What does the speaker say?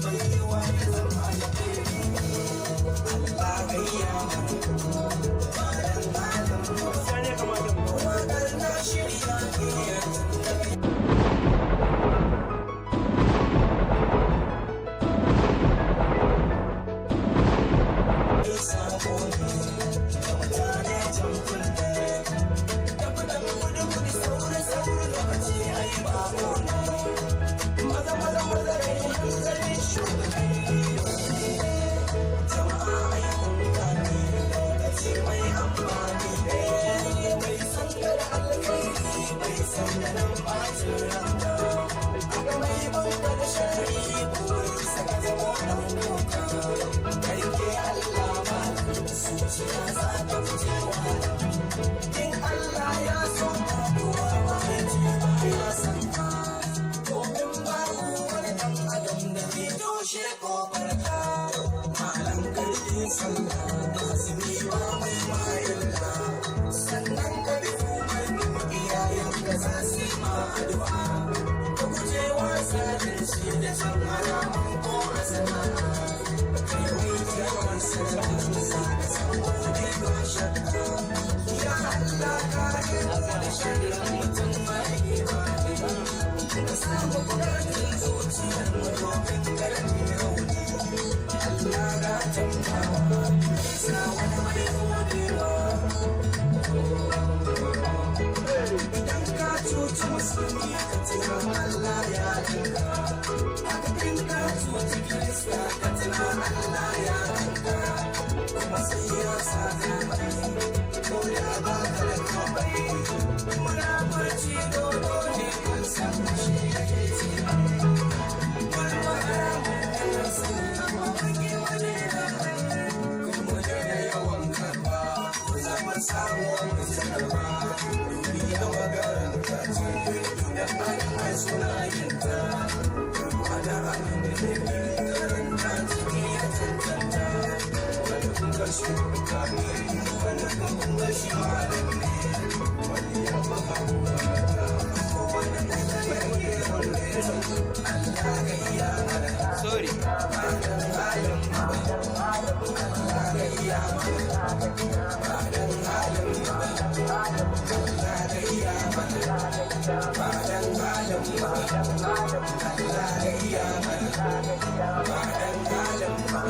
Bai yiwa ya zama alheri. Allah gayya mana bayan halin mu. Waƙar na shirya ne. Sako ne da mutane jan kunne da faɗan gudu gudu, sauri sauri, lokaci ai bako ne. Maza maza maza, kai hanzari shuka kai. Jama'a ai kun gane lokaci mai amfani ne. Mai san da alkhairi bai san da nan bacin ranka. Aga mai banka da sharri, burin saka zama dan kuka. Karke Allah malam, zuciya za ta guje wahala. In Allah ya so ka, kowa ma ya ce ba ya san ka, domin babu wani dan adam da zai toshe kofar ka. Malam, karke sallah da azumi, ba mai ma'illa. Sannan ka bi umarnin iyayenka, za su yi ma addu'a. Ka guje wa zalunci da cin haramun ko a sana'a. Kai wai yawan sadaka, za ka samu kuɗi ba shakka. Ya Allah, kare mu da sharrin mutum mai imani. Ka samu bukatun zuciyar mu domin karami rauni. Allah ga tambawa sa wani mai godewa. Idan ka cuci musulmi, ka tuna Allah ya ganka. Haka in ka cuci Kirista, ka tuna Allah ya ganka, kuma sai ya saka mai ko da ba ka da komai. Munafurci dodo ne, kun san shi yake ci. Gulma haramun ne, sani amma mun yi wani. Kuma daina yawan karba, ku zama samu mu ci gaba. Duniya makaranta ce, da an suna yin ta. Wani abin da ke karanta ciki ya cancanta. Wani kun ga shuka ne, wani kun ga shi malam ne, wani ya baka kowa da yake zaune. Allah gayya mana. Sorry. Ba dan halin mu ba. Allah gayya mana. Ba dan halin mu ba. Allah gayya mana. Ba dan halin mu ba. Allah gayya mana. Ba dan halin mu ba.